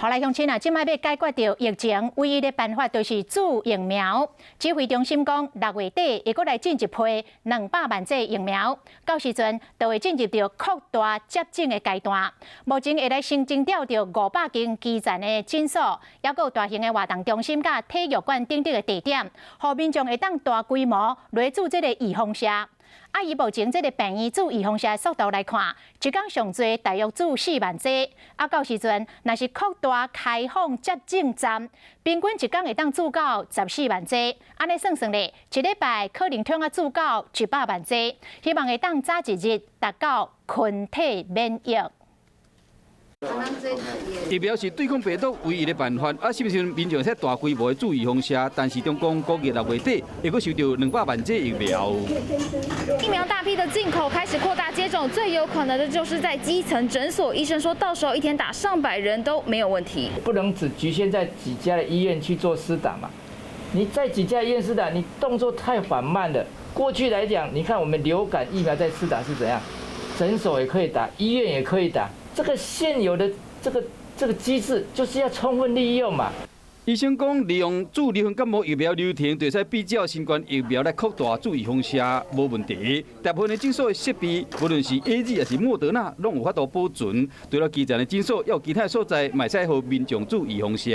好來，鄉親啊，這擺欲解決著疫情，唯一的辦法就是注疫苗。指揮中心講，6月底會閣來進一批200萬劑疫苗，到時陣就會進入著擴大接種的階段。目前會來先徵調著500間基層的診所，抑閣有大型的活動中心佮體育館等等的地點，予民眾會當大規模來注這个預防射。啊，以目前這个病院注預防射的速度來看，一工上濟大約注4萬劑。啊，到時陣若是擴大開放接種站，平均一工會當注到14萬劑。按呢算算咧，一禮拜可能通啊注到100萬劑。希望會當早一日達到群體免疫。疫苗是對抗病毒唯一的辦法。啊，是毋是民眾會使大規模的注預防射？但是中共估計6月底會閣收著200萬劑疫苗。疫苗大批的進口開始擴大接種，最有可能的就是在基層診所。醫生說到時候一天打上百人都沒有問題。不能只局限在幾家的醫院去做施打嘛？你在幾家醫院施打，你動作太緩慢了。過去來講，你看我們流感疫苗在施打是怎樣？診所也可以打，醫院也可以打。這個現有的這個機制，就是要充分利用嘛。醫生講，利用注流行感冒疫苗流程，就會使比照新冠疫苗來擴大注預防射，無問題。大部分的診所的設備，無論是 AZ 抑是莫德納，攏有法度保存。除了基層的診所，猶有其他所在，嘛會使予民眾注預防射。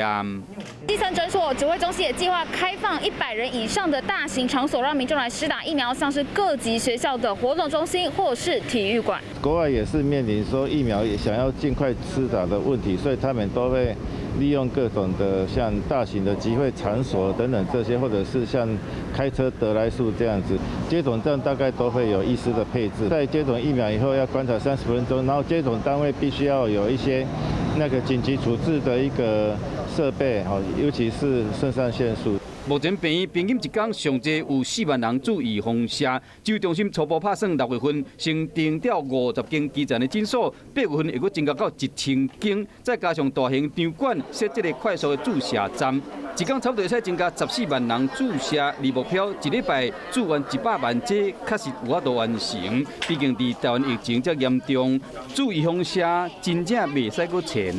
基層診所指揮中心也計劃開放100人以上的大型場所，讓民眾來施打疫苗，像是各級學校的活動中心或是體育館。國外也是面臨說疫苗想要盡快施打的問題，所以他們都會利用各種的像大型的集會場所等等這些，或者是像開車得來速這樣子，接種站大概都會有醫師的配置。在接種疫苗以後要觀察30分鐘，然後接種單位必須要有一些那個緊急處置的一個設備，尤其是腎上腺素。目前病院平均一工上濟有4萬人注預防射，指揮中心初步拍算6月份先徵調50間基層的診所，8月份會閣增加到1000間，再加上大型場館設這个快速的注射站，一工差不多會使增加14萬人注射，而目標一禮拜注完100萬劑，確實有法度完成。畢竟佇台灣疫情遮嚴重，注預防射真正袂使閣淺。